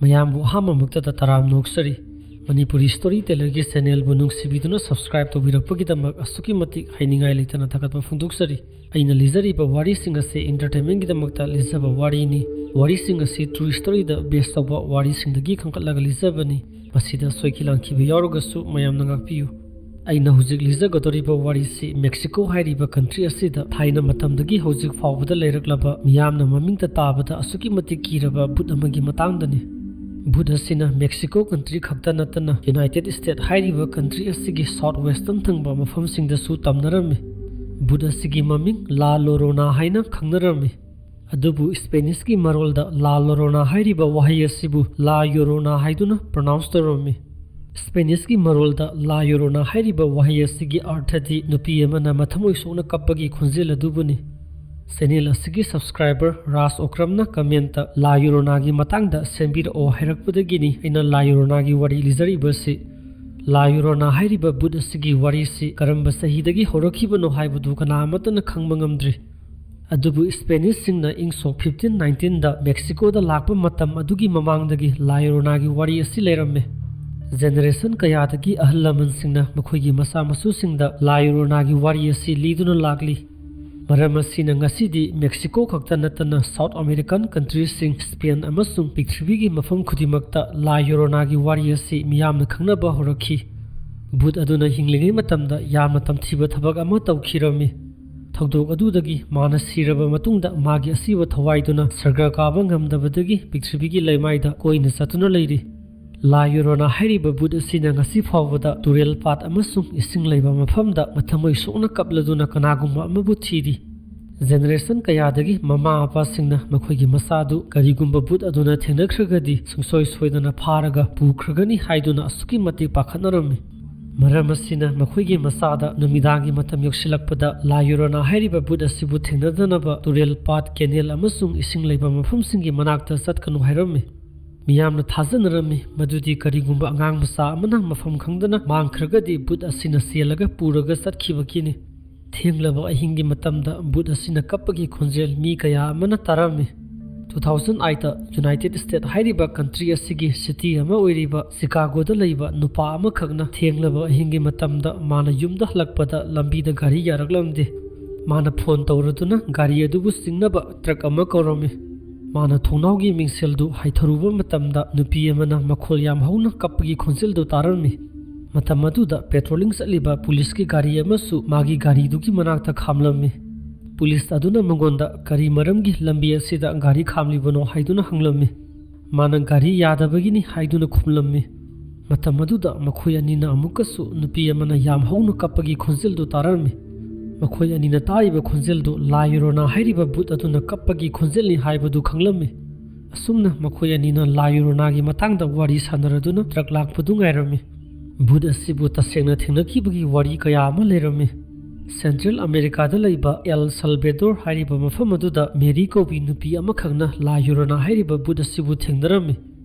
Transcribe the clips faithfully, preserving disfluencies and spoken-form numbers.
ꯃꯌꯥꯝꯕꯨ ꯑꯍꯥꯟꯕꯃꯛꯇꯗ ꯇꯔꯥꯝꯅ ꯑꯣꯛꯆꯔꯤ꯫ Manipuri story ꯇꯦꯂꯔꯒꯤ ꯆꯦꯅꯦꯜꯕꯨ ꯅꯨꯡꯁꯤꯕꯤꯗꯨꯅ subscribe ꯇꯧꯕꯤꯔꯛꯄꯒꯤꯗꯃꯛ ꯑꯁꯨꯛꯀꯤ ꯃꯇꯤꯛ ꯍꯥꯏꯅꯤꯡꯉꯥꯏ ꯂꯩꯇꯅ ꯊꯥꯒꯠꯄ ꯐꯣꯡꯗꯣꯛꯆꯔꯤ꯫ ꯑꯩꯅ ꯂꯤꯖꯔꯤꯕ ꯋꯥꯔꯤꯁꯤꯡ ꯑꯁꯤ ꯏꯟꯇꯔꯇꯦꯟꯃꯦꯟꯒꯤꯗꯃꯛꯇ ꯂꯤꯖꯕ ꯋꯥꯔꯤꯅꯤ꯫ ꯋꯥꯔꯤꯁꯤꯡ ꯑꯁꯤ ꯇ꯭ꯔꯨ ꯁ꯭ꯇꯣꯔꯤꯗ ꯕꯦꯁ ꯇꯧꯕ ꯋꯥꯔꯤꯁꯤꯡꯗꯒꯤ ꯈꯟꯒꯠꯂꯒ ꯂꯤꯖꯕꯅꯤ꯫ ꯃꯁꯤꯗ ꯁꯣꯏꯈꯤ ꯂꯥꯟꯈꯤꯕ ꯌꯥꯎꯔꯒꯁꯨ ꯃꯌꯥꯝꯅ ꯉꯥꯛꯄꯤꯌꯨ꯫ ꯑꯩꯅ ꯍꯧꯖꯤꯛ ꯂꯤꯖꯒꯗꯧꯔꯤꯕ ꯋꯥꯔꯤꯁꯤ ꯃꯦꯛꯁꯤꯀꯣ ꯍꯥꯏꯔꯤꯕ ꯀꯟꯇ꯭ꯔꯤ ꯑꯁꯤꯗ ꯊꯥꯏꯅ ꯃꯇꯝꯗꯒꯤ ꯍꯧꯖꯤꯛ ꯐꯥꯎꯕꯗ ꯂꯩꯔꯛꯂꯕ ꯃꯤꯌꯥꯝꯅ ꯃꯃꯤꯡꯇ ꯇꯥꯕꯗ ꯑꯁꯨꯛꯀꯤ ꯃꯇꯤꯛ ꯀꯤꯔꯕ ꯚꯨꯠ ꯑꯃꯒꯤ ꯃꯇꯥꯡꯗꯅꯤ꯫ ꯚꯨꯠ ꯑꯁꯤꯅ ꯃꯦꯛꯁꯤꯀꯣ ꯀꯟꯇ꯭ꯔꯤ ꯈꯛꯇ ꯅꯠꯇꯅ ꯌꯨꯅꯥꯏꯇꯦꯗ ꯁ꯭ꯇꯦꯠ ꯍꯥꯏꯔꯤꯕ ꯀꯟꯇ꯭ꯔꯤ ꯑꯁꯤꯒꯤ ꯁꯥꯎꯠ ꯋꯦꯁꯇꯔꯟ ꯊꯪꯕ ꯃꯐꯝꯁꯤꯡꯗꯁꯨ ꯇꯝꯅꯔꯝꯃꯤ꯫ ꯚꯨꯠ ꯑꯁꯤꯒꯤ ꯃꯃꯤꯡ ꯂꯥ ꯂꯣꯔꯣꯅꯥ ꯍꯥꯏꯅ ꯈꯪꯅꯔꯝꯃꯤ꯫ ꯑꯗꯨꯕꯨ ꯁ꯭ꯄꯦꯅꯤꯁꯀꯤ ꯃꯔꯣꯜꯗ ꯂꯥ ꯂꯣꯔꯣꯅꯥ ꯍꯥꯏꯔꯤꯕ ꯋꯥꯍꯩ ꯑꯁꯤꯕꯨ ꯂꯥ ꯌꯣꯔꯣꯅꯥ ꯍꯥꯏꯗꯨꯅ ꯄ꯭ꯔꯣꯅꯥꯎꯟꯁ ꯇꯧꯔꯝꯃꯤ꯫ ꯁ꯭ꯄꯦꯅꯤꯁꯀꯤ ꯃꯔꯣꯜꯗ ꯂꯥ ꯌꯣꯔꯣꯅꯥ ꯍꯥꯏꯔꯤꯕ ꯋꯥꯍꯩ ꯑꯁꯤꯒꯤ ꯑꯔꯊꯗꯤ ꯅꯨꯄꯤ ꯑꯃꯅ ꯃꯊꯃꯣꯏ ꯁꯣꯛꯅ ꯀꯞꯄꯒꯤ ꯈꯣꯟꯖꯦꯜ ꯑꯗꯨꯕꯨꯅꯤ꯫ ꯆꯦꯅꯦꯜ ꯑꯁꯤꯒꯤ ꯁꯕꯁꯀ꯭ꯔꯥꯏꯕꯔ ꯔꯥꯖ ꯑꯣꯀ꯭ꯔꯝꯅ ꯀꯃꯦꯟꯇ ꯂꯥ ꯌꯣꯔꯣꯅꯥꯒꯤ ꯃꯇꯥꯡꯗ ꯁꯦꯝꯕꯤꯔꯛꯑꯣ ꯍꯥꯏꯔꯛꯄꯗꯒꯤꯅꯤ ꯑꯩꯅ ꯂꯥ ꯌꯣꯔꯣꯅꯥꯒꯤ ꯋꯥꯔꯤ ꯂꯤꯖꯔꯤꯕꯁꯤ꯫ ꯂꯥ ꯌꯣꯔꯣꯅꯥ ꯍꯥꯏꯔꯤꯕ ꯚꯨꯠ ꯑꯁꯤꯒꯤ ꯋꯥꯔꯤꯁꯤ ꯀꯔꯝꯕ ꯆꯍꯤꯗꯒꯤ ꯍꯧꯔꯛꯈꯤꯕꯅꯣ ꯍꯥꯏꯕꯗꯨ ꯀꯅꯥ ꯑꯃꯠꯇꯅ ꯈꯪꯕ ꯉꯝꯗ꯭ꯔꯤ꯫ ꯑꯗꯨꯕꯨ ꯁ꯭ꯄꯦꯅꯤꯁꯁꯤꯡꯅ ꯏꯪ ꯁꯣꯛ ꯐꯤꯐꯇꯤꯟ ꯅꯥꯏꯟꯇꯤꯟꯗ ꯃꯦꯛꯁꯤꯀꯣꯗ ꯂꯥꯛꯄ ꯃꯇꯝ ꯑꯗꯨꯒꯤ ꯃꯃꯥꯡꯗꯒꯤ ꯂꯥ ꯌꯣꯔꯣꯅꯥꯒꯤ ꯋꯥꯔꯤ ꯑꯁꯤ ꯂꯩꯔꯝꯃꯤ꯫ ꯖꯦꯅꯦꯔꯦꯁꯟ ꯀꯌꯥꯗꯒꯤ ꯑꯍꯜ ꯂꯃꯟꯁꯤꯡꯅ ꯃꯈꯣꯏꯒꯤ ꯃꯆꯥ ꯃꯁꯨꯁꯤꯡꯗ ꯂꯥ ꯌꯣꯔꯣꯅꯥꯒꯤ ꯋꯥꯔꯤ ꯑꯁꯤ ꯂꯤꯗꯨꯅ ꯂꯥꯛꯂꯤ꯫ ꯃꯔꯝ ꯑꯁꯤꯅ ꯉꯁꯤꯗꯤ ꯃꯦꯛꯁꯤꯀꯣ ꯈꯛꯇ ꯅꯠꯇꯅ ꯁꯥꯎꯠ ꯑꯃꯦꯔꯤꯀꯥꯟ ꯀꯟꯇ꯭ꯔꯤꯁꯤꯡ, ꯁ꯭ꯄꯦꯟ ꯑꯃꯁꯨꯡ ꯄ꯭ꯔꯤꯊꯤꯕꯤꯒꯤ ꯃꯐꯝ ꯈꯨꯗꯤꯡꯃꯛꯇ ꯂꯥ ꯌꯣꯔꯣꯅꯥꯒꯤ ꯋꯥꯔꯤ ꯑꯁꯤ ꯃꯤꯌꯥꯝꯅ ꯈꯪꯅꯕ ꯍꯧꯔꯛꯈꯤ꯫ ꯚꯨꯠ ꯑꯗꯨꯅ ꯍꯤꯡꯂꯤꯉꯩ ꯃꯇꯝꯗ ꯌꯥꯝꯅ ꯇꯝꯊꯤꯕ ꯊꯕꯛ ꯑꯃ ꯇꯧꯈꯤꯔꯝꯃꯤ꯫ ꯊꯧꯗꯣꯛ ꯑꯗꯨꯗꯒꯤ ꯃꯥꯅ ꯁꯤꯔꯕ ꯃꯇꯨꯡꯗ ꯃꯥꯒꯤ ꯑꯁꯤꯕ ꯊꯋꯥꯏꯗꯨꯅ ꯁꯔꯒ ꯀꯥꯕ ꯉꯝꯗꯕꯗꯒꯤ ꯄ꯭ꯔꯤꯊꯤꯕꯤꯒꯤ ꯂꯩꯃꯥꯏꯗ ꯀꯣꯏꯅ ꯆꯠꯇꯨꯅ ꯂꯩꯔꯤ꯫ ꯂꯥ ꯌꯣꯔꯣꯅꯥ ꯍꯥꯏꯔꯤꯕ ꯚꯨꯠ ꯑꯁꯤꯅ ꯉꯁꯤ ꯐꯥꯎꯕꯗ ꯇꯨꯔꯦꯜ ꯄꯥꯠ ꯑꯃꯁꯨꯡ ꯏꯁꯤꯡ ꯂꯩꯕ ꯃꯐꯝꯗ ꯃꯊꯃꯣꯏ ꯁꯣꯛꯅ ꯀꯞꯂꯗꯨꯅ ꯀꯅꯥꯒꯨꯝꯕ ꯑꯃꯕꯨ ꯊꯤꯔꯤ꯫ ꯖꯦꯅꯦꯔꯦꯁꯟ ꯀꯌꯥꯗꯒꯤ ꯃꯃꯥ ꯃꯄꯥꯁꯤꯡꯅ ꯃꯈꯣꯏꯒꯤ ꯃꯆꯥꯗꯨ ꯀꯔꯤꯒꯨꯝꯕ ꯚꯨꯠ ꯑꯗꯨꯅ ꯊꯦꯡꯅꯈ꯭ꯔꯒꯗꯤ ꯁꯨꯡꯁꯣꯏ ꯁꯣꯏꯗꯅ ꯐꯥꯔꯒ ꯄꯨꯈ꯭ꯔꯒꯅꯤ ꯍꯥꯏꯗꯨꯅ ꯑꯁꯨꯛꯀꯤ ꯃꯇꯤꯛ ꯄꯥꯈꯠꯅꯔꯝꯃꯤ꯫ ꯃꯔꯝ ꯑꯁꯤꯅ ꯃꯈꯣꯏꯒꯤ ꯃꯆꯥꯗ ꯅꯨꯃꯤꯗꯥꯡꯒꯤ ꯃꯇꯝ ꯌꯧꯁꯤꯜꯂꯛꯄꯗ ꯂꯥ ꯌꯣꯔꯣꯅꯥ ꯍꯥꯏꯔꯤꯕ ꯚꯨꯠ ꯑꯁꯤꯕꯨ ꯊꯦꯡꯅꯗꯅꯕ ꯇꯨꯔꯦꯜ ꯄꯥꯠ, ꯀꯦꯅꯦꯜ ꯑꯃꯁꯨꯡ ꯏꯁꯤꯡ ꯂꯩꯕ ꯃꯐꯝꯁꯤꯡꯒꯤ ꯃꯅꯥꯛꯇ ꯆꯠꯀꯅꯨ ꯍꯥꯏꯔꯝꯃꯤ꯫ ꯃꯤꯌꯥꯝꯅ ꯊꯥꯖꯅꯔꯝꯃꯤ ꯃꯗꯨꯗꯤ ꯀꯔꯤꯒꯨꯝꯕ ꯑꯉꯥꯡ ꯃꯆꯥ ꯑꯃꯅ ꯃꯐꯝ ꯈꯪꯗꯅ ꯃꯥꯡꯈ꯭ꯔꯒꯗꯤ ꯚꯨꯠ ꯑꯁꯤꯅ ꯆꯦꯜꯂꯒ ꯄꯨꯔꯒ ꯆꯠꯈꯤꯕꯒꯤꯅꯤ꯫ ꯊꯦꯡꯂꯕ ꯑꯍꯤꯡꯒꯤ ꯃꯇꯝꯗ ꯚꯨꯠ ꯑꯁꯤꯅ ꯀꯞꯄꯒꯤ ꯈꯣꯟꯖꯦꯜ ꯃꯤ ꯀꯌꯥ ꯑꯃꯅ ꯇꯥꯔꯝꯃꯤ꯫ Two thousand eight United States ꯍꯥꯏꯔꯤꯕ country ꯑꯁꯤꯒꯤ city ꯑꯃ ꯑꯣꯏꯔꯤꯕ ꯆꯤꯀꯥꯒꯣꯗ ꯂꯩꯕ ꯅꯨꯄꯥ ꯑꯃꯈꯛꯅ ꯊꯦꯡꯂꯕ ꯑꯍꯤꯡꯒꯤ ꯃꯇꯝꯗ ꯃꯥꯅ ꯌꯨꯝꯗ ꯍꯜꯂꯛꯄꯗ ꯂꯝꯕꯤꯗ ꯒꯥꯔꯤ ꯌꯥꯔꯛꯂꯝꯗꯦ꯫ ꯃꯥꯅ phone ꯇꯧꯔꯗꯨꯅ ꯒꯥꯔꯤ ꯑꯗꯨꯕꯨ ꯆꯤꯡꯅꯕ truck ꯑꯃ ꯀꯧꯔꯝꯃꯤ꯫ ꯃꯥꯅ ꯊꯣꯡꯅꯥꯎꯒꯤ ꯃꯤꯡꯁꯦꯜꯗꯨ ꯍꯥꯏꯊꯔꯨꯕ ꯃꯇꯝꯗ ꯅꯨꯄꯤ ꯑꯃꯅ ꯃꯈꯣꯜ ꯌꯥꯝ ꯍꯧꯅ ꯀꯞꯄꯒꯤ ꯈꯣꯟꯖꯦꯜꯗꯨ ꯇꯥꯔꯝꯃꯤ꯫ ꯃꯇꯝ ꯑꯗꯨꯗ patrolling ꯆꯠꯂꯤꯕ policeꯀꯤ ꯒꯥꯔꯤ ꯑꯃꯁꯨ ꯃꯥꯒꯤ ꯒꯥꯔꯤꯗꯨꯒꯤ ꯃꯅꯥꯛꯇ ꯈꯥꯝꯂꯝꯃꯤ꯫ Police ꯑꯗꯨꯅ ꯃꯉꯣꯟꯗ ꯀꯔꯤ ꯃꯔꯝꯒꯤ ꯂꯝꯕꯤ ꯑꯁꯤꯗ ꯒꯥꯔꯤ ꯈꯥꯝꯂꯤꯕꯅꯣ ꯍꯥꯏꯗꯨꯅ ꯍꯪꯂꯝꯃꯤ꯫ ꯃꯥꯅ ꯒꯥꯔꯤ ꯌꯥꯗꯕꯒꯤꯅꯤ ꯍꯥꯏꯗꯨꯅ ꯈꯨꯝꯂꯝꯃꯤ꯫ ꯃꯇꯝ ꯑꯗꯨꯗ ꯃꯈꯣꯏ ꯑꯅꯤꯅ ꯑꯃꯨꯛꯀꯁꯨ ꯅꯨꯄꯤ ꯑꯃꯅ ꯌꯥꯝ ꯍꯧꯅ ꯀꯞꯄꯒꯤ ꯈꯣꯟꯖꯦꯜꯗꯨ ꯇꯥꯔꯝꯃꯤ꯫ ꯃꯈꯣꯏ ꯑꯅꯤꯅ ꯇꯥꯔꯤꯕ ꯈꯣꯟꯖꯦꯜꯗꯨ La Llorona ꯍꯥꯏꯔꯤꯕ ꯚꯨꯠ ꯑꯗꯨꯅ ꯀꯞꯄꯒꯤ ꯈꯣꯟꯖꯦꯜꯅꯤ ꯍꯥꯏꯕꯗꯨ ꯈꯪꯂꯝꯃꯤ꯫ ꯑꯁꯨꯝꯅ ꯃꯈꯣꯏ ꯑꯅꯤꯅ La Lloronaꯒꯤ ꯃꯇꯥꯡꯗ ꯋꯥꯔꯤ ꯁꯥꯟꯅꯔꯗꯨꯅ truck ꯂꯥꯛꯄꯗꯨ ꯉꯥꯏꯔꯝꯃꯤ꯫ ꯚꯨꯠ ꯑꯁꯤꯕꯨ ꯇꯁꯦꯡꯅ ꯊꯦꯡꯅꯈꯤꯕꯒꯤ ꯋꯥꯔꯤ ꯀꯌꯥ ꯑꯃ ꯂꯩꯔꯝꯃꯤ꯫ Central Americaꯗ ꯂꯩꯕ El Salvador ꯍꯥꯏꯔꯤꯕ ꯃꯐꯝ ꯑꯗꯨꯗ Mary ꯀꯧꯕꯤ ꯅꯨꯄꯤ ꯑꯃꯈꯛꯅ La Llorona ꯍꯥꯏꯔꯤꯕ ꯚꯨꯠ ꯑꯁꯤꯕꯨ ꯊꯦꯡꯅꯔꯝꯃꯤ꯫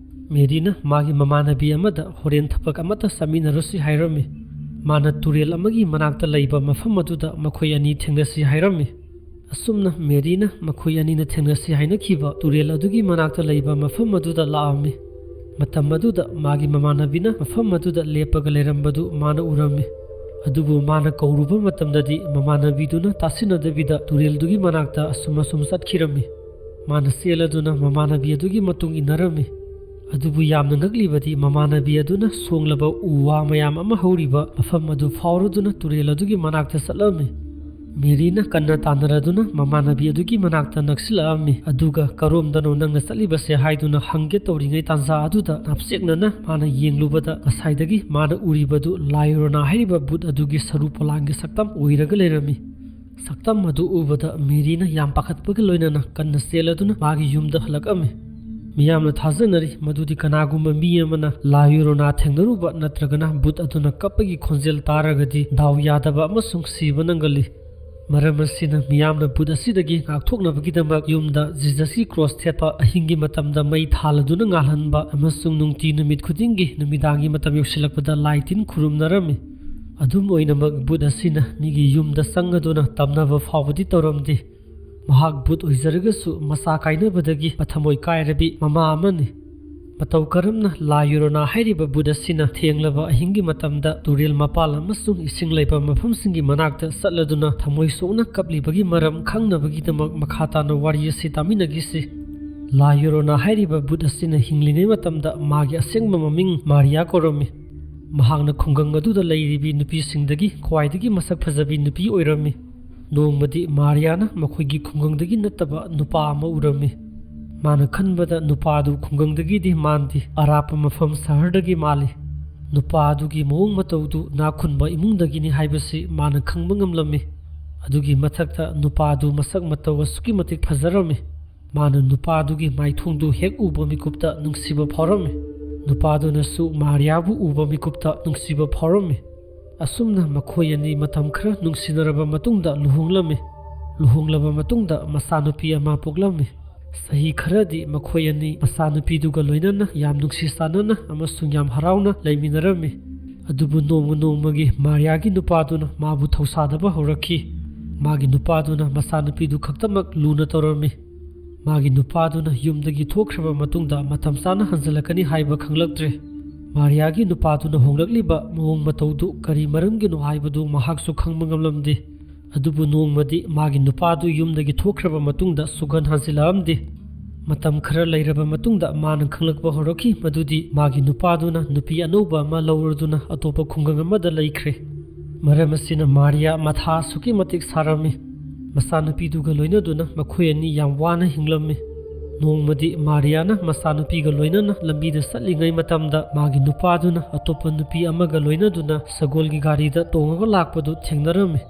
Maryꯅ ꯃꯥꯒꯤ ꯃꯃꯥꯟꯅꯕꯤ ꯑꯃꯗ ꯍꯣꯔꯦꯟ ꯊꯕꯛ ꯑꯃꯠꯇ ꯆꯠꯃꯤꯟꯅꯔꯨꯁꯤ ꯍꯥꯏꯔꯝꯃꯤ꯫ ꯃꯥꯅ ꯇꯨꯔꯦꯜ ꯑꯃꯒꯤ ꯃꯅꯥꯛꯇ ꯂꯩꯕ ꯃꯐꯝ ꯑꯗꯨꯗ ꯃꯈꯣꯏ ꯑꯅꯤ ꯊꯦꯡꯅꯁꯤ ꯍꯥꯏꯔꯝꯃꯤ꯫ ꯑꯁꯨꯝꯅ Maryꯅ ꯃꯈꯣꯏ ꯑꯅꯤꯅ ꯊꯦꯡꯅꯁꯤ ꯍꯥꯏꯅꯈꯤꯕ ꯇꯨꯔꯦꯜ ꯑꯗꯨꯒꯤ ꯃꯅꯥꯛꯇ ꯂꯩꯕ ꯃꯐꯝ ꯑꯗꯨꯗ ꯂꯥꯛꯑꯝꯃꯤ꯫ ꯃꯇꯝ ꯑꯗꯨꯗ ꯃꯥꯒꯤ ꯃꯃꯥꯟꯅꯕꯤꯅ ꯃꯐꯝ ꯑꯗꯨꯗ ꯂꯦꯞꯄꯒ ꯂꯩꯔꯝꯕꯗꯨ ꯃꯥꯅ ꯎꯔꯝꯃꯤ꯫ ꯑꯗꯨꯕꯨ ꯃꯥꯅ ꯀꯧꯔꯨꯕ ꯃꯇꯝꯗꯗꯤ ꯃꯃꯥꯟꯅꯕꯤꯗꯨꯅ ꯇꯥꯁꯤꯟꯅꯗꯕꯤꯗ ꯇꯨꯔꯦꯜꯗꯨꯒꯤ ꯃꯅꯥꯛꯇ ꯑꯁꯨꯝ ꯑꯁꯨꯝ ꯆꯠꯈꯤꯔꯝꯃꯤ꯫ ꯃꯥꯅ ꯆꯦꯜꯂꯗꯨꯅ ꯃꯃꯥꯟꯅꯕꯤ ꯑꯗꯨꯒꯤ ꯃꯇꯨꯡ ꯏꯟꯅꯔꯝꯃꯤ꯫ ꯑꯗꯨꯕꯨ ꯌꯥꯝꯅ ꯉꯛꯂꯤꯕꯗꯤ ꯃꯃꯥꯟꯅꯕꯤ ꯑꯗꯨꯅ ꯁꯣꯡꯂꯕ ꯎ ꯋꯥ ꯃꯌꯥꯝ ꯑꯃ ꯍꯧꯔꯤꯕ ꯃꯐꯝ ꯑꯗꯨ ꯐꯥꯎꯔꯗꯨꯅ ꯇꯨꯔꯦꯜ ꯑꯗꯨꯒꯤ ꯃꯅꯥꯛꯇ ꯆꯠꯂꯝꯃꯤ꯫ Maryꯅ ꯀꯟꯅ ꯇꯥꯟꯅꯔꯗꯨꯅ ꯃꯃꯥꯟꯅꯕꯤ ꯑꯗꯨꯒꯤ ꯃꯅꯥꯛꯇ ꯅꯛꯁꯤꯜꯂꯛꯑꯝꯃꯤ꯫ ꯑꯗꯨꯒ "ꯀꯔꯣꯝꯗꯅꯣ ꯅꯪꯅ ꯆꯠꯂꯤꯕꯁꯦ?" ꯍꯥꯏꯗꯨꯅ ꯍꯪꯒꯦ ꯇꯧꯔꯤꯉꯩ ꯇꯥꯟꯖꯥ ꯑꯗꯨꯗ ꯅꯥꯞꯆꯦꯛꯅꯅ ꯃꯥꯅ ꯌꯦꯡꯂꯨꯕꯗ ꯉꯁꯥꯏꯗꯒꯤ ꯃꯥꯅ ꯎꯔꯤꯕꯗꯨ La Llorona ꯍꯥꯏꯔꯤꯕ ꯚꯨꯠ ꯑꯗꯨꯒꯤ ꯁꯔꯨ ꯄꯣꯂꯥꯡꯒꯤ ꯁꯛꯇꯝ ꯑꯣꯏꯔꯒ ꯂꯩꯔꯝꯃꯤ꯫ ꯁꯛꯇꯝ ꯑꯗꯨ ꯎꯕꯗ Maryꯅ ꯌꯥꯝ ꯄꯥꯈꯠꯄꯒ ꯂꯣꯏꯅꯅ ꯀꯟꯅ ꯆꯦꯜꯂꯗꯨꯅ ꯃꯥꯒꯤ ꯌꯨꯝꯗ ꯍꯜꯂꯛꯑꯝꯃꯤ꯫ ꯃꯤꯌꯥꯝꯅ ꯊꯥꯖꯅꯔꯤ ꯃꯗꯨꯗꯤ ꯀꯅꯥꯒꯨꯝꯕ ꯃꯤ ꯑꯃꯅ La Llorona ꯊꯦꯡꯅꯔꯨꯕ ꯅꯠꯇ꯭ꯔꯒꯅ ꯚꯨꯠ ꯑꯗꯨꯅ ꯀꯞꯄꯒꯤ ꯈꯣꯟꯖꯦꯜ ꯇꯥꯔꯒꯗꯤ ꯗꯥꯎ ꯌꯥꯗꯕ ꯑꯃꯁꯨꯡ ꯁꯤꯕ ꯅꯪꯒꯜꯂꯤ꯫ ꯃꯔꯝ ꯑꯁꯤꯅ ꯃꯤꯌꯥꯝꯅ ꯚꯨꯠ ꯑꯁꯤꯗꯒꯤ ꯉꯥꯛꯊꯣꯛꯅꯕꯒꯤꯗꯃꯛ ꯌꯨꯝꯗ ꯖꯤꯖꯁꯀꯤ cross ꯊꯦꯠꯄ, ꯑꯍꯤꯡꯒꯤ ꯃꯇꯝꯗ ꯃꯩ ꯊꯥꯜꯂꯗꯨꯅ ꯉꯥꯜꯍꯟꯕ ꯑꯃꯁꯨꯡ ꯅꯨꯡꯇꯤ ꯅꯨꯃꯤꯠ ꯈꯨꯗꯤꯡꯒꯤ ꯅꯨꯃꯤꯗꯥꯡꯒꯤ ꯃꯇꯝ ꯌꯧꯁꯤꯜꯂꯛꯄꯗ ꯂꯥꯏ ꯇꯤꯟ ꯈꯨꯔꯨꯝꯅꯔꯝꯃꯤ꯫ ꯑꯗꯨꯝ ꯑꯣꯏꯅꯃꯛ, ꯚꯨꯠ ꯑꯁꯤꯅ ꯃꯤꯒꯤ ꯌꯨꯝꯗ ꯆꯪꯉꯗꯨꯅ ꯇꯝꯅꯕ ꯐꯥꯎꯕꯗꯤ ꯇꯧꯔꯝꯗꯦ꯫ ꯃꯍꯥꯛ ꯚꯨꯠ ꯑꯣꯏꯖꯔꯒꯁꯨ ꯃꯆꯥ ꯀꯥꯏꯅꯕꯗꯒꯤ ꯃꯊꯃꯣꯏ ꯀꯥꯏꯔꯕꯤ ꯃꯃꯥ ꯑꯃꯅꯤ꯫ ꯃꯇꯧ ꯀꯔꯝꯅ ꯂꯥ ꯌꯣꯔꯣꯅꯥ ꯍꯥꯏꯔꯤꯕ ꯚꯨꯠ ꯑꯁꯤꯅ ꯊꯦꯡꯂꯕ ꯑꯍꯤꯡꯒꯤ ꯃꯇꯝꯗ ꯇꯨꯔꯦꯜ ꯃꯄꯥꯜ ꯑꯃꯁꯨꯡ ꯏꯁꯤꯡ ꯂꯩꯕ ꯃꯐꯝꯁꯤꯡꯒꯤ ꯃꯅꯥꯛꯇ ꯆꯠꯂꯗꯨꯅ ꯊꯃꯣꯏ ꯁꯣꯛꯅ ꯀꯞꯂꯤꯕꯒꯤ ꯃꯔꯝ ꯈꯪꯅꯕꯒꯤꯗꯃꯛ ꯃꯈꯥ ꯇꯥꯅ ꯋꯥꯔꯤ ꯑꯁꯤ ꯇꯥꯃꯤꯟꯅꯈꯤꯁꯤ꯫ ꯂꯥ ꯌꯣꯔꯣꯅꯥ ꯍꯥꯏꯔꯤꯕ ꯚꯨꯠ ꯑꯁꯤꯅ ꯍꯤꯡꯂꯤꯉꯩ ꯃꯇꯝꯗ ꯃꯥꯒꯤ ꯑꯁꯦꯡꯕ ꯃꯃꯤꯡ ꯃꯥꯔꯤꯌꯥ ꯀꯧꯔꯝꯃꯤ꯫ ꯃꯍꯥꯛꯅ ꯈꯨꯡꯒꯪ ꯑꯗꯨꯗ ꯂꯩꯔꯤꯕꯤ ꯅꯨꯄꯤꯁꯤꯡꯗꯒꯤ ꯈ꯭ꯋꯥꯏꯗꯒꯤ ꯃꯁꯛ ꯐꯖꯕꯤ ꯅꯨꯄꯤ ꯑꯣꯏꯔꯝꯃꯤ꯫ ꯅꯣꯡꯃꯗꯤ ꯃꯥꯔꯤꯌꯥꯅ ꯃꯈꯣꯏꯒꯤ ꯈꯨꯡꯒꯪꯗꯒꯤ ꯅꯠꯇꯕ ꯅꯨꯄꯥ ꯑꯃ ꯎꯔꯝꯃꯤ꯫ ꯃꯥꯅ ꯈꯟꯕꯗ ꯅꯨꯄꯥ ꯑꯗꯨ ꯈꯨꯡꯒꯪꯗꯒꯤꯗꯤ ꯃꯥꯟꯗꯦ, ꯑꯔꯥꯞꯄ ꯃꯐꯝ ꯁꯍꯔꯗꯒꯤ ꯃꯥꯜꯂꯤ꯫ ꯅꯨꯄꯥ ꯑꯗꯨꯒꯤ ꯃꯑꯣꯡ ꯃꯇꯧꯗꯨ ꯏꯅꯥꯛ ꯈꯨꯟꯕ ꯏꯃꯨꯡꯗꯒꯤꯅꯤ ꯍꯥꯏꯕꯁꯤ ꯃꯥꯅ ꯈꯪꯕ ꯉꯝꯂꯝꯃꯤ꯫ ꯑꯗꯨꯒꯤ ꯃꯊꯛꯇ ꯅꯨꯄꯥ ꯑꯗꯨ ꯃꯁꯛ ꯃꯇꯧ ꯑꯁꯨꯛꯀꯤ ꯃꯇꯤꯛ ꯐꯖꯔꯝꯃꯤ꯫ ꯃꯥꯅ ꯅꯨꯄꯥ ꯑꯗꯨꯒꯤ ꯃꯥꯏꯊꯣꯡꯗꯨ ꯍꯦꯛ ꯎꯕ ꯃꯤꯀꯨꯞꯇ ꯅꯨꯡꯁꯤꯕ ꯐꯥꯎꯔꯝꯃꯤ꯫ ꯅꯨꯄꯥ ꯑꯗꯨꯅꯁꯨ ꯃꯥꯔꯤꯌꯥꯕꯨ ꯎꯕ ꯃꯤꯀꯨꯞꯇ ꯅꯨꯡꯁꯤꯕ ꯐꯥꯎꯔꯝꯃꯤ꯫ ꯑꯁꯨꯝꯅ ꯃꯈꯣꯏ ꯑꯅꯤ ꯃꯇꯝ ꯈꯔ ꯅꯨꯡꯁꯤꯅꯔꯕ ꯃꯇꯨꯡꯗ ꯂꯨꯍꯣꯡꯂꯝꯃꯤ꯫ ꯂꯨꯍꯣꯡꯂꯕ ꯃꯇꯨꯡꯗ ꯃꯆꯥꯅꯨꯄꯤ ꯑꯃ ꯄꯣꯛꯂꯝꯃꯤ꯫ ꯆꯍꯤ ꯈꯔꯗꯤ ꯃꯈꯣꯏ ꯑꯅꯤ ꯃꯆꯥꯅꯨꯄꯤꯗꯨꯒ ꯂꯣꯏꯅꯅ ꯌꯥꯝ ꯅꯨꯡꯁꯤ ꯆꯥꯟꯅꯅ ꯑꯃꯁꯨꯡ ꯌꯥꯝ ꯍꯔꯥꯎꯅ ꯂꯩꯃꯤꯟꯅꯔꯝꯃꯤ꯫ ꯑꯗꯨꯕꯨ ꯅꯣꯡꯃ ꯅꯣꯡꯃꯒꯤ ꯃꯥꯔꯤꯌꯥꯒꯤ ꯅꯨꯄꯥꯗꯨꯅ ꯃꯥꯕꯨ ꯊꯧꯁꯥꯗꯕ ꯍꯧꯔꯛꯈꯤ꯫ ꯃꯥꯒꯤ ꯅꯨꯄꯥꯗꯨꯅ ꯃꯆꯥꯅꯨꯄꯤꯗꯨ ꯈꯛꯇꯃꯛ ꯂꯨꯅ ꯇꯧꯔꯝꯃꯤ꯫ ꯃꯥꯒꯤ ꯅꯨꯄꯥꯗꯨꯅ ꯌꯨꯝꯗꯒꯤ ꯊꯣꯛꯈ꯭ꯔꯕ ꯃꯇꯨꯡꯗ ꯃꯇꯝ ꯆꯥꯅ ꯍꯟꯖꯤꯜꯂꯛꯀꯅꯤ ꯍꯥꯏꯕ ꯈꯪꯂꯛꯇ꯭ꯔꯦ꯫ ꯃꯥꯔꯤꯌꯥꯒꯤ ꯅꯨꯄꯥꯗꯨꯅ ꯍꯣꯡꯂꯛꯂꯤꯕ ꯃꯑꯣꯡ ꯃꯇꯧꯗꯨ ꯀꯔꯤ ꯃꯔꯝꯒꯤꯅꯣ ꯍꯥꯏꯕꯗꯨ ꯃꯍꯥꯛꯁꯨ ꯈꯪꯕ ꯉꯝꯂꯝꯗꯦ꯫ ꯑꯗꯨꯕꯨ ꯅꯣꯡꯃꯗꯤ ꯃꯥꯒꯤ ꯅꯨꯄꯥꯗꯨ ꯌꯨꯝꯗꯒꯤ ꯊꯣꯛꯈ꯭ꯔꯕ ꯃꯇꯨꯡꯗ ꯁꯨꯛꯍꯟ ꯍꯟꯖꯤꯜꯂꯛꯂꯝꯗꯦ꯫ ꯃꯇꯝ ꯈꯔ ꯂꯩꯔꯕ ꯃꯇꯨꯡꯗ ꯃꯥꯅ ꯈꯪꯂꯛꯄ ꯍꯧꯔꯛꯈꯤ ꯃꯗꯨꯗꯤ ꯃꯥꯒꯤ ꯅꯨꯄꯥꯗꯨꯅ ꯅꯨꯄꯤ ꯑꯅꯧꯕ ꯑꯃ ꯂꯧꯔꯗꯨꯅ ꯑꯇꯣꯞꯄ ꯈꯨꯡꯒꯪ ꯑꯃꯗ ꯂꯩꯈ꯭ꯔꯦ꯫ ꯃꯔꯝ ꯑꯁꯤꯅ ꯃꯥꯔꯤꯌꯥ ꯃꯊꯥ ꯑꯁꯨꯛꯀꯤ ꯃꯇꯤꯛ ꯁꯥꯔꯝꯃꯤ꯫ ꯃꯆꯥꯅꯨꯄꯤꯗꯨꯒ ꯂꯣꯏꯅꯗꯨꯅ ꯃꯈꯣꯏ ꯑꯅꯤ ꯌꯥꯝ ꯋꯥꯅ ꯍꯤꯡꯂꯝꯃꯤ꯫ ꯅꯣꯡꯃꯗꯤ ꯃꯥꯔꯤꯌꯥꯅ ꯃꯆꯥꯅꯨꯄꯤꯒ ꯂꯣꯏꯅꯅ ꯂꯝꯕꯤꯗ ꯆꯠꯂꯤꯉꯩ ꯃꯇꯝꯗ ꯃꯥꯒꯤ ꯅꯨꯄꯥꯗꯨꯅ ꯑꯇꯣꯞꯄ ꯅꯨꯄꯤ ꯑꯃꯒ ꯂꯣꯏꯅꯗꯨꯅ ꯁꯒꯣꯜꯒꯤ ꯒꯥꯔꯤꯗ ꯇꯣꯡꯉꯒ ꯂꯥꯛꯄꯗꯨ ꯊꯦꯡꯅꯔꯝꯃꯤ꯫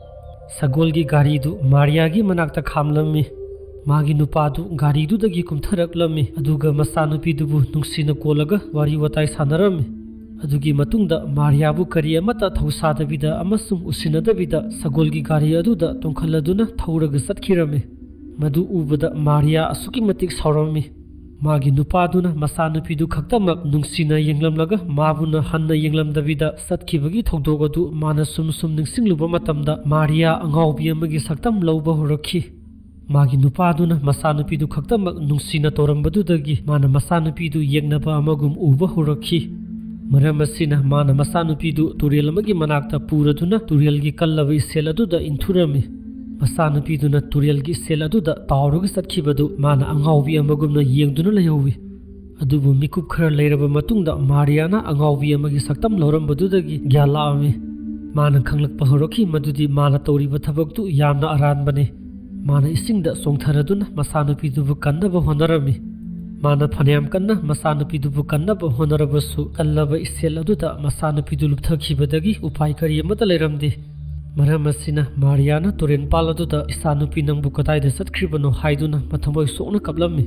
ꯁꯒꯣꯜꯒꯤ ꯒꯥꯔꯤꯗꯨ ꯃꯥꯔꯤꯌꯥꯒꯤ ꯃꯅꯥꯛꯇ ꯈꯥꯝꯂꯝꯃꯤ꯫ ꯃꯥꯒꯤ ꯅꯨꯄꯥꯗꯨ ꯒꯥꯔꯤꯗꯨꯗꯒꯤ ꯀꯨꯝꯊꯔꯛꯂꯝꯃꯤ, ꯑꯗꯨꯒ ꯃꯆꯥꯅꯨꯄꯤꯗꯨꯕꯨ ꯅꯨꯡꯁꯤꯅ ꯀꯣꯜꯂꯒ ꯋꯥꯔꯤ ꯋꯥꯇꯥꯏ ꯁꯥꯟꯅꯔꯝꯃꯤ꯫ ꯑꯗꯨꯒꯤ ꯃꯇꯨꯡꯗ ꯃꯥꯔꯤꯌꯥꯕꯨ ꯀꯔꯤ ꯑꯃꯠꯇ ꯊꯧꯁꯥꯗꯕꯤꯗ ꯑꯃꯁꯨꯡ ꯎꯁꯤꯟꯅꯗꯕꯤꯗ ꯁꯒꯣꯜꯒꯤ ꯒꯥꯔꯤ ꯑꯗꯨꯗ ꯇꯣꯡꯈꯠꯂꯗꯨꯅ ꯊꯧꯔꯒ ꯆꯠꯈꯤꯔꯝꯃꯤ꯫ ꯃꯗꯨ ꯎꯕꯗ ꯃꯥꯔꯤꯌꯥ ꯑꯁꯨꯛꯀꯤ ꯃꯇꯤꯛ ꯁꯥꯎꯔꯝꯃꯤ꯫ ꯃꯥꯒꯤ ꯅꯨꯄꯥꯗꯨꯅ ꯃꯆꯥꯅꯨꯄꯤꯗꯨ ꯈꯛꯇꯃꯛ ꯅꯨꯡꯁꯤꯅ ꯌꯦꯡꯂꯝꯂꯒ ꯃꯥꯕꯨꯅ ꯍꯟꯅ ꯌꯦꯡꯂꯝꯗꯕꯤꯗ ꯆꯠꯈꯤꯕꯒꯤ ꯊꯧꯗꯣꯛ ꯑꯗꯨ ꯃꯥꯅ ꯁꯨꯝ ꯁꯨꯝ ꯅꯤꯡꯁꯤꯡꯂꯨꯕ ꯃꯇꯝꯗ ꯃꯥꯔꯤꯌꯥ ꯑꯉꯥꯎꯕꯤ ꯑꯃꯒꯤ ꯁꯛꯇꯝ ꯂꯧꯕ ꯍꯧꯔꯛꯈꯤ꯫ ꯃꯥꯒꯤ ꯅꯨꯄꯥꯗꯨꯅ ꯃꯆꯥꯅꯨꯄꯤꯗꯨ ꯈꯛꯇꯃꯛ ꯅꯨꯡꯁꯤꯅ ꯇꯧꯔꯝꯕꯗꯨꯗꯒꯤ ꯃꯥꯅ ꯃꯆꯥꯅꯨꯄꯤꯗꯨ ꯌꯦꯡꯅꯕ ꯑꯃꯒꯨꯝ ꯎꯕ ꯍꯧꯔꯛꯈꯤ꯫ ꯃꯔꯝ ꯑꯁꯤꯅ ꯃꯥꯅ ꯃꯆꯥꯅꯨꯄꯤꯗꯨ ꯇꯨꯔꯦꯜ ꯑꯃꯒꯤ ꯃꯅꯥꯛꯇ ꯄꯨꯔꯗꯨꯅ ꯇꯨꯔꯦꯜꯒꯤ ꯀꯜꯂꯕ ꯏꯁꯦꯜ ꯑꯗꯨꯗ ꯏꯟꯊꯨꯔꯝꯃꯤ꯫ ꯃꯆꯥꯅꯨꯄꯤꯗꯨꯅ ꯇꯨꯔꯦꯜꯒꯤ ꯏꯁꯦꯜ ꯑꯗꯨꯗ ꯇꯥꯎꯔꯒ ꯆꯠꯈꯤꯕꯗꯨ ꯃꯥꯅ ꯑꯉꯥꯎꯕꯤ ꯑꯃꯒꯨꯝꯅ ꯌꯦꯡꯗꯨꯅ ꯂꯩꯍꯧꯋꯤ꯫ ꯑꯗꯨꯕꯨ ꯃꯤꯀꯨꯞ ꯈꯔ ꯂꯩꯔꯕ ꯃꯇꯨꯡꯗ ꯃꯥꯔꯤꯌꯥꯅ ꯑꯉꯥꯎꯕꯤ ꯑꯃꯒꯤ ꯁꯛꯇꯝ ꯂꯧꯔꯝꯕꯗꯨꯗꯒꯤ ꯒ꯭ꯌꯥꯟ ꯂꯥꯛꯑꯝꯃꯤ꯫ ꯃꯥꯅ ꯈꯪꯂꯛꯄ ꯍꯧꯔꯛꯈꯤ ꯃꯗꯨꯗꯤ ꯃꯥꯅ ꯇꯧꯔꯤꯕ ꯊꯕꯛꯇꯨ ꯌꯥꯝꯅ ꯑꯔꯥꯟꯕꯅꯤ꯫ ꯃꯥꯅ ꯏꯁꯤꯡꯗ ꯆꯣꯡꯊꯔꯗꯨꯅ ꯃꯆꯥꯅꯨꯄꯤꯗꯨꯕꯨ ꯀꯟꯅꯕ ꯍꯣꯠꯅꯔꯝꯃꯤ꯫ ꯃꯥꯅ ꯐꯅꯌꯥꯝ ꯀꯟꯅ ꯃꯆꯥꯅꯨꯄꯤꯗꯨꯕꯨ ꯀꯟꯅꯕ ꯍꯣꯠꯅꯔꯕꯁꯨ, ꯀꯜꯂꯕ ꯏꯁꯦꯜ ꯑꯗꯨꯗ ꯃꯆꯥꯅꯨꯄꯤꯗꯨ ꯂꯨꯞꯊꯈꯤꯕꯗꯒꯤ ꯎꯄꯥꯏ ꯀꯔꯤ ꯑꯃꯠꯇ ꯂꯩꯔꯝꯗꯦ꯫ ꯃꯔꯝ ꯑꯁꯤꯅ ꯃꯥꯔꯤꯌꯥꯅ ꯇꯨꯔꯦꯟꯄꯥꯜ ꯑꯗꯨꯗ, "ꯏꯆꯥꯅꯨꯄꯤ ꯅꯪꯕꯨ ꯀꯗꯥꯏꯗ ꯆꯠꯈ꯭ꯔꯤꯕꯅꯣ?" ꯍꯥꯏꯗꯨꯅ ꯃꯊꯃꯣꯏ ꯁꯣꯛꯅ ꯀꯞꯂꯝꯃꯤ꯫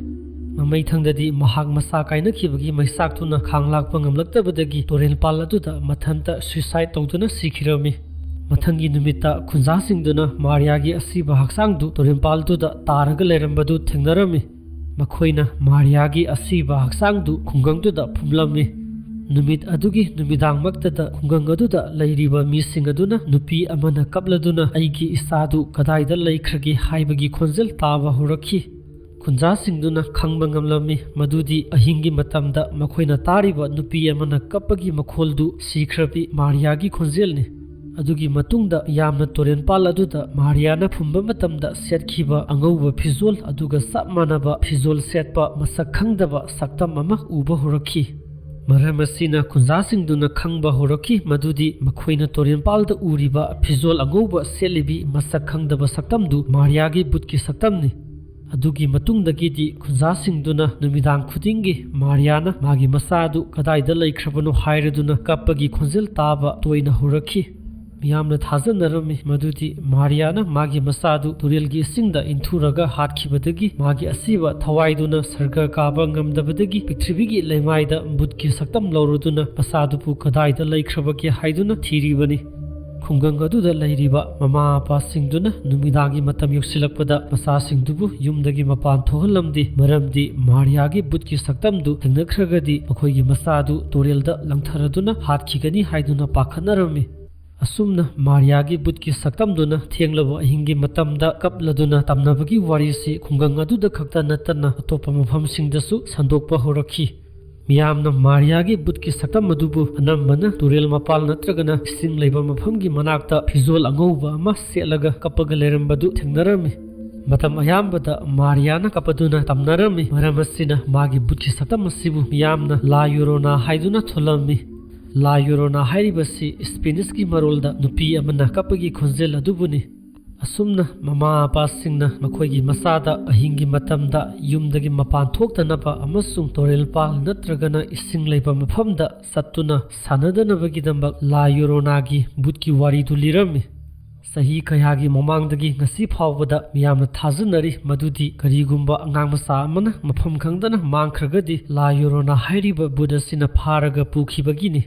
ꯃꯃꯩꯊꯪꯗꯗꯤ ꯃꯍꯥꯛ ꯃꯁꯥ ꯀꯥꯏꯅꯈꯤꯕꯒꯤ ꯃꯩꯆꯥꯛꯇꯨꯅ ꯈꯥꯡ ꯂꯥꯛꯄ ꯉꯝꯂꯛꯇꯕꯗꯒꯤ ꯇꯨꯔꯦꯟꯄꯥꯜ ꯑꯗꯨꯗ ꯃꯊꯟꯇ suicide ꯇꯧꯗꯨꯅ ꯁꯤꯈꯤꯔꯝꯃꯤ꯫ ꯃꯊꯪꯒꯤ ꯅꯨꯃꯤꯠꯇ ꯈꯨꯟꯖꯥꯁꯤꯡꯗꯨꯅ ꯃꯥꯔꯤꯌꯥꯒꯤ ꯑꯁꯤꯕ ꯍꯛꯆꯥꯡꯗꯨ ꯇꯨꯔꯦꯟꯄꯥꯜꯗꯨꯗ ꯇꯥꯔꯒ ꯂꯩꯔꯝꯕꯗꯨ ꯊꯦꯡꯅꯔꯝꯃꯤ꯫ ꯃꯈꯣꯏꯅ ꯃꯥꯔꯤꯌꯥꯒꯤ ꯑꯁꯤꯕ ꯍꯛꯆꯥꯡꯗꯨ ꯈꯨꯡꯒꯪꯗꯨꯗ ꯐꯨꯝꯂꯝꯃꯤ꯫ ꯅꯨꯃꯤꯠ ꯑꯗꯨꯒꯤ ꯅꯨꯃꯤꯗꯥꯡꯃꯛꯇꯗ ꯈꯨꯡꯒꯪ ꯑꯗꯨꯗ ꯂꯩꯔꯤꯕ ꯃꯤꯁꯤꯡ ꯑꯗꯨꯅ ꯅꯨꯄꯤ ꯑꯃꯅ ꯀꯞꯂꯗꯨꯅ "ꯑꯩꯒꯤ ꯏꯆꯥꯗꯨ ꯀꯗꯥꯏꯗ ꯂꯩꯈ꯭ꯔꯒꯦ?" ꯍꯥꯏꯕꯒꯤ ꯈꯣꯟꯖꯦꯜ ꯇꯥꯕ ꯍꯧꯔꯛꯈꯤ꯫ ꯈꯨꯟꯖꯥꯁꯤꯡꯗꯨꯅ ꯈꯪꯕ ꯉꯝꯂꯝꯃꯤ ꯃꯗꯨꯗꯤ ꯑꯍꯤꯡꯒꯤ ꯃꯇꯝꯗ ꯃꯈꯣꯏꯅ ꯇꯥꯔꯤꯕ ꯅꯨꯄꯤ ꯑꯃꯅ ꯀꯞꯄꯒꯤ ꯃꯈꯣꯜꯗꯨ ꯁꯤꯈ꯭ꯔꯕꯤ ꯃꯥꯔꯤꯌꯥꯒꯤ ꯈꯣꯟꯖꯦꯜꯅꯤ꯫ ꯑꯗꯨꯒꯤ ꯃꯇꯨꯡꯗ ꯌꯥꯝꯅ ꯇꯨꯔꯦꯟꯄꯥꯜ ꯑꯗꯨꯗ ꯃꯥꯔꯤꯌꯥꯅ ꯐꯨꯝꯕ ꯃꯇꯝꯗ ꯁꯦꯠꯈꯤꯕ ꯑꯉꯧꯕ ꯐꯤꯖꯣꯜ ꯑꯗꯨꯒ ꯆꯞ ꯃꯥꯟꯅꯕ ꯐꯤꯖꯣꯜ ꯁꯦꯠꯄ ꯃꯁꯛ ꯈꯪꯗꯕ ꯁꯛꯇꯝ ꯑꯃ ꯎꯕ ꯍꯧꯔꯛꯈꯤ꯫ ꯃꯔꯝ ꯑꯁꯤꯅ ꯈꯨꯟꯖꯥꯁꯤꯡꯗꯨꯅ ꯈꯪꯕ ꯍꯧꯔꯛꯈꯤ ꯃꯗꯨꯗꯤ ꯃꯈꯣꯏꯅ ꯇꯨꯔꯦꯟꯄꯥꯜꯗ ꯎꯔꯤꯕ ꯐꯤꯖꯣꯜ ꯑꯉꯧꯕ ꯁꯦꯠꯂꯤꯕꯤ ꯃꯁꯛ ꯈꯪꯗꯕ ꯁꯛꯇꯝꯗꯨ ꯃꯥꯔꯤꯌꯥꯒꯤ ꯕꯨꯠꯀꯤ ꯁꯛꯇꯝꯅꯤ꯫ ꯑꯗꯨꯒꯤ ꯃꯇꯨꯡꯗꯒꯤꯗꯤ ꯈꯨꯟꯖꯥꯁꯤꯡꯗꯨꯅ ꯅꯨꯃꯤꯗꯥꯡ ꯈꯨꯗꯤꯡꯒꯤ ꯃꯥꯔꯤꯌꯥꯅ ꯃꯥꯒꯤ ꯃꯆꯥꯗꯨ ꯀꯗꯥꯏꯗ ꯂꯩꯈ꯭ꯔꯕꯅꯣ ꯍꯥꯏꯔꯗꯨꯅ ꯀꯞꯄꯒꯤ ꯈꯣꯟꯖꯦꯜ ꯇꯥꯕ ꯇꯣꯏꯅ ꯍꯧꯔꯛꯈꯤ꯫ ꯃꯤꯌꯥꯝꯅ ꯊꯥꯖꯅꯔꯝꯃꯤ ꯃꯗꯨꯗꯤ ꯃꯥꯔꯤꯌꯥꯅ ꯃꯥꯒꯤ ꯃꯆꯥꯗꯨ ꯇꯨꯔꯦꯜꯒꯤ ꯏꯁꯤꯡꯗ ꯏꯟꯊꯨꯔꯒ ꯍꯥꯠꯈꯤꯕꯗꯒꯤ ꯃꯥꯒꯤ ꯑꯁꯤꯕ ꯊꯋꯥꯏꯗꯨꯅ ꯁꯔꯒ ꯀꯥꯕ ꯉꯝꯗꯕꯗꯒꯤ ꯄ꯭ꯔꯤꯊꯤꯕꯤꯒꯤ ꯂꯩꯃꯥꯏꯗ ꯕꯨꯠꯀꯤ ꯁꯛꯇꯝ ꯂꯧꯔꯗꯨꯅ ꯃꯆꯥꯗꯨꯕꯨ ꯀꯗꯥꯏꯗ ꯂꯩꯈ꯭ꯔꯕꯒꯦ ꯍꯥꯏꯗꯨꯅ ꯊꯤꯔꯤꯕꯅꯤ꯫ ꯈꯨꯡꯒꯪ ꯑꯗꯨꯗ ꯂꯩꯔꯤꯕ ꯃꯃꯥ ꯃꯄꯥꯁꯤꯡꯗꯨꯅ ꯅꯨꯃꯤꯗꯥꯡꯒꯤ ꯃꯇꯝ ꯌꯧꯁꯤꯜꯂꯛꯄꯗ ꯃꯆꯥꯁꯤꯡꯗꯨꯕꯨ ꯌꯨꯝꯗꯒꯤ ꯃꯄꯥꯟ ꯊꯣꯛꯍꯜꯂꯝꯗꯦ, ꯃꯔꯝꯗꯤ ꯃꯥꯔꯤꯌꯥꯒꯤ ꯕꯨꯠꯀꯤ ꯁꯛꯇꯝꯗꯨ ꯊꯦꯡꯅꯈ꯭ꯔꯒꯗꯤ ꯃꯈꯣꯏꯒꯤ ꯃꯆꯥꯗꯨ ꯇꯨꯔꯦꯜꯗ ꯂꯪꯊꯔꯗꯨꯅ ꯍꯥꯠꯈꯤꯒꯅꯤ ꯍꯥꯏꯗꯨꯅ ꯄꯥꯈꯠꯅꯔꯝꯃꯤ꯫ ꯑꯁꯨꯝꯅ ꯃꯥꯔꯤꯌꯥꯒꯤ ꯚꯨꯠꯀꯤ ꯁꯛꯇꯝꯗꯨꯅ ꯊꯦꯡꯂꯕ ꯑꯍꯤꯡꯒꯤ ꯃꯇꯝꯗ ꯀꯞꯂꯗꯨꯅ ꯇꯝꯅꯕꯒꯤ ꯋꯥꯔꯤꯁꯤ ꯈꯨꯡꯒꯪ ꯑꯗꯨꯗ ꯈꯛꯇ ꯅꯠꯇꯅ ꯑꯇꯣꯞꯄ ꯃꯐꯝꯁꯤꯡꯗꯁꯨ ꯁꯟꯗꯣꯛꯄ ꯍꯧꯔꯛꯈꯤ꯫ ꯃꯤꯌꯥꯝꯅ ꯃꯥꯔꯤꯌꯥꯒꯤ ꯚꯨꯠꯀꯤ ꯁꯛꯇꯝ ꯑꯗꯨꯕꯨ ꯑꯅꯝꯕꯅ ꯇꯨꯔꯦꯜ ꯃꯄꯥꯜ ꯅꯠꯇ꯭ꯔꯒꯅ ꯏꯁꯤꯡ ꯂꯩꯕ ꯃꯐꯝꯒꯤ ꯃꯅꯥꯛꯇ ꯐꯤꯖꯣꯜ ꯑꯉꯧꯕ ꯑꯃ ꯁꯦꯠꯂꯒ ꯀꯞꯄꯒ ꯂꯩꯔꯝꯕꯗꯨ ꯊꯦꯡꯅꯔꯝꯃꯤ꯫ ꯃꯇꯝ ꯑꯌꯥꯝꯕꯗ ꯃꯥꯔꯤꯌꯥꯅ ꯀꯞꯄꯗꯨꯅ ꯇꯝꯅꯔꯝꯃꯤ꯫ ꯃꯔꯝ ꯑꯁꯤꯅ ꯃꯥꯒꯤ ꯚꯨꯠꯀꯤ ꯁꯛꯇꯝ ꯑꯁꯤꯕꯨ ꯃꯤꯌꯥꯝꯅ ꯂꯥ ꯌꯣꯔꯣꯅꯥ ꯍꯥꯏꯗꯨꯅ ꯊꯣꯜꯂꯝꯃꯤ꯫ ꯂꯥ ꯌꯣꯔꯣꯅꯥ ꯍꯥꯏꯔꯤꯕꯁꯤ ꯏꯁꯄꯦꯅꯤꯁꯀꯤ ꯃꯔꯣꯜꯗ ꯅꯨꯄꯤ ꯑꯃꯅ ꯀꯞꯄꯒꯤ ꯈꯣꯟꯖꯦꯜ ꯑꯗꯨꯕꯨꯅꯤ꯫ ꯑꯁꯨꯝꯅ ꯃꯃꯥ ꯃꯄꯥꯁꯤꯡꯅ ꯃꯈꯣꯏꯒꯤ ꯃꯆꯥꯗ ꯑꯍꯤꯡꯒꯤ ꯃꯇꯝꯗ ꯌꯨꯝꯗꯒꯤ ꯃꯄꯥꯟ ꯊꯣꯛꯇꯅꯕ ꯑꯃꯁꯨꯡ ꯇꯨꯔꯦꯜ ꯃꯄꯥꯜ ꯅꯠꯇ꯭ꯔꯒꯅ ꯏꯁꯤꯡ ꯂꯩꯕ ꯃꯐꯝꯗ ꯆꯠꯇꯨꯅ ꯁꯥꯟꯅꯗꯅꯕꯒꯤꯗꯃꯛ ꯂꯥ ꯌꯣꯔꯣꯅꯥꯒꯤ ꯚꯨꯠꯀꯤ ꯋꯥꯔꯤꯗꯨ ꯂꯤꯔꯝꯃꯤ꯫ ꯆꯍꯤ ꯀꯌꯥꯒꯤ ꯃꯃꯥꯡꯗꯒꯤ ꯉꯁꯤ ꯐꯥꯎꯕꯗ ꯃꯤꯌꯥꯝꯅ ꯊꯥꯖꯅꯔꯤ ꯃꯗꯨꯗꯤ ꯀꯔꯤꯒꯨꯝꯕ ꯑꯉꯥꯡ ꯃꯆꯥ ꯑꯃꯅ ꯃꯐꯝ ꯈꯪꯗꯅ ꯃꯥꯡꯈ꯭ꯔꯒꯗꯤ ꯂꯥ ꯌꯣꯔꯣꯅꯥ ꯍꯥꯏꯔꯤꯕ ꯚꯨꯠ ꯑꯁꯤꯅ ꯐꯥꯔꯒ ꯄꯨꯈꯤꯕꯒꯤꯅꯤ꯫